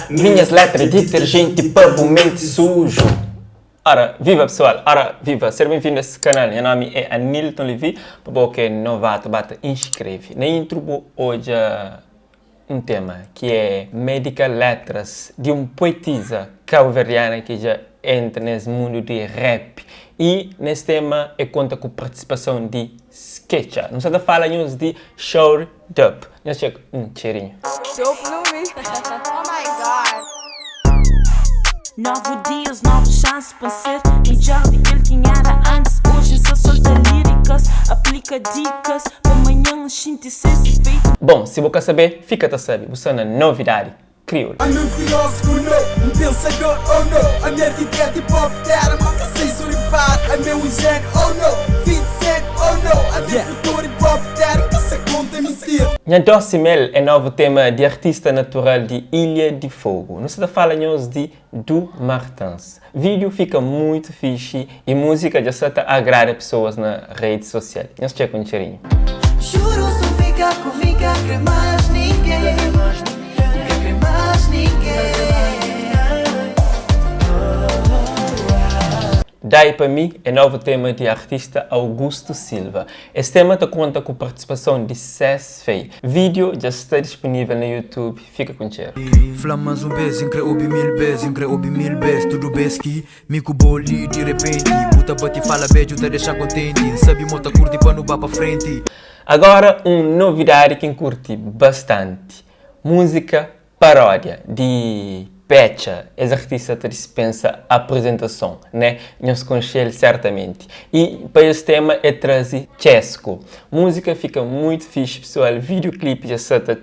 Minhas letra é detergente pa bu mente suju. Ora viva pessoal, ora viva, ser bem-vindo a esse canal. Nha nome é Anilton Levy, pa bo que é novato, bata inscreve. Na intro bu odja um tema que é Medica Letras de um poetisa cabo-verdiana que dja entra nesse mundo de rap e nesse tema é conta com participação de Sketcha. Nu sa ta fala nhos di Showed Up. Nhos txeka um txerinhu. Dope Lumi. Oh my god. Novu dias, novu xansi pa N ser midjor di kel ki N era antis. Oji N sa solta lirikas, aplika dikas pa manhan N xinti ses ifeitu. Bom, si bu ka sabe, fika ta sabe, bu sta na Novidadi Kriolu. Ami um filósofo no, um pensador oh no Ami arquiteto hip hop terra, ma ka sei suripar Ami é um gênio oh no, 20 cent oh no Ami é futuro hip hop terra, ka sa conta mentira. Nha Doce Mel é novu tema di artista natural di Ilha di Fogo. Nu sa ta fala nhos di Du Martins. Vídeo fika muito fixe e música dja sa ta agrada pessoas na rede social. Nhos txeka un txerinhu. Juro so fika ku mi ka kre mas ninguém Ka kre mas ninguém Dai pa mi é novu tema di artista Augusto Silva. Es tema ta konta ku partisipason di Cés Fei. Vídeo dja sta disponível na YouTube, fika ku txeru. Fla más un bês, N kre obi mil bês N kre obi mil bês Tudu bês ki mi ku bo li di repenti Bu ta bati fala bedju ta dexa-m kontenti N sabe mo ta kurti pa nu ba pa frenti. Agora un novidadi ki N kurti bastanti, múzika Paródia di Petxa, es artista ta dispensa apresentason, né? Nhos konxe-l sertamenti. I pa es tema e traze Txesco. Múzika fika muito fixi pesoal, vídeo clipe dja sa ta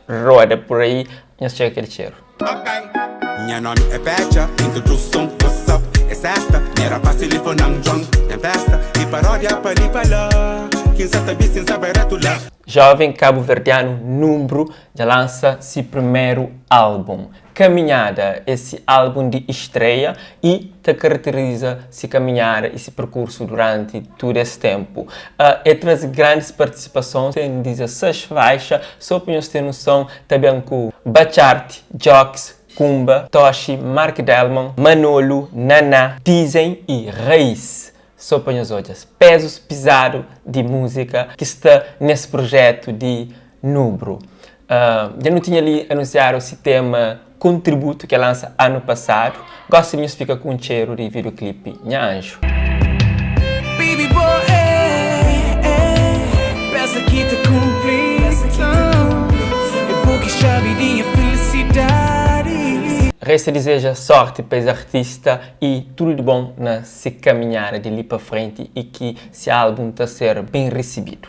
roda por aí, nhos txeka kel txeru. Ok, nha nomi é Petxa, introduson, what's up? É sesta, nha rapaz telefonan Joan, tem festa e paródia pa li pa la, Kin sa ta bisti N sa bai retu la. Joven kabuverdianu Numbru dja lansa si primeru álbum, Kaminhada é si álbum di estreia y ta karateriza si kaminhada y si perkursu duranti tudu es ténpu. E traze grandis partisipasons, ten 16 faixa, so pa nhos ten noson, ta ben ku Batchart, Jocks, Kumba, Toxi, Mark Delmon, Manolo, Naná, Dizem y Raiz. So pa nhos odja pezus pizadu di múzika ki sta nes prujetu di Nubru. Dja nu tinha li anunsiadu si tema Kontributu ki el lansa anu pasadu. Gosi nhos fika ku un txeru di videoclipe Nha Anju. Baby bo é, é Pesa ki ta kunplita É bo ki xavi di nha felisidadi. Resta dizeja sorti pa es artista y tudu di bon na se kaminhada di li pa frenti y ki se album ta ser ben risibidu.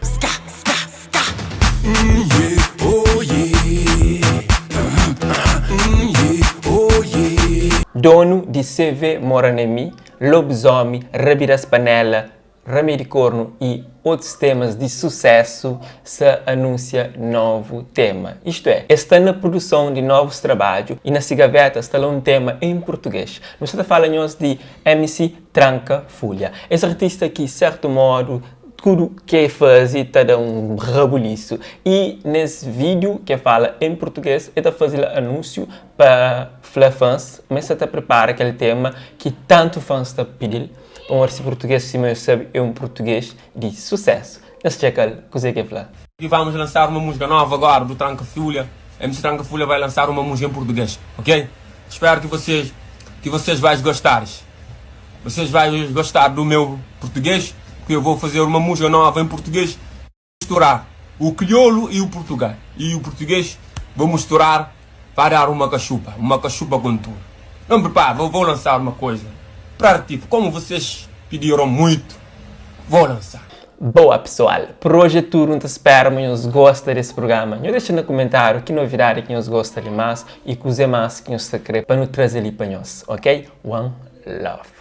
Donu di CV Mora na Mi, Lobisómi, Rabidas Panela, Ramedi Kornu y otus temas di susésu sa anúnsia novu tema. Istu é, es sta na produson di novus trabadju y na si gavéta sta la un tema en purtugês. Nu sa ta fala nhos di MC Tranka Fulha. Es artista ki, sertu modu, tudu ke faze ta da un rabulisu. Y nes vídiu ke fala en purtugês, e ta faze la anúnsiu pa fla fãs ma e sa ta pripara kel tema ki tantu fãs ta pidi-l. Pamodi si purtugês sima eu sabe é un purtugês di susésu. Nhos txeka-l kuzê ki el fla. E vamos lançar uma música nova agora do Tranka Fulha, MC Tranka Fulha vai lançar uma música em português, ok? Espero que vocês que vocês vais gostar. Vocês vais gostar do meu português, porque eu vou fazer uma música nova em português, misturar o crioulo e o português, e o português vou misturar para dar uma cachupa, uma cachupa com tudo. Não prepara, vou, vou lançar uma coisa para tipo, como vocês pediram muito, vou lançar. Boa pessoal, por hoje é tudo, N ta spera ma nhos gosta desse programa. Nhos dexa na kumentáriu ki novidadi ki nhos gosta di más y kuzê más ki nhos ta kre pa nu traze li pa nhos, ok? One love.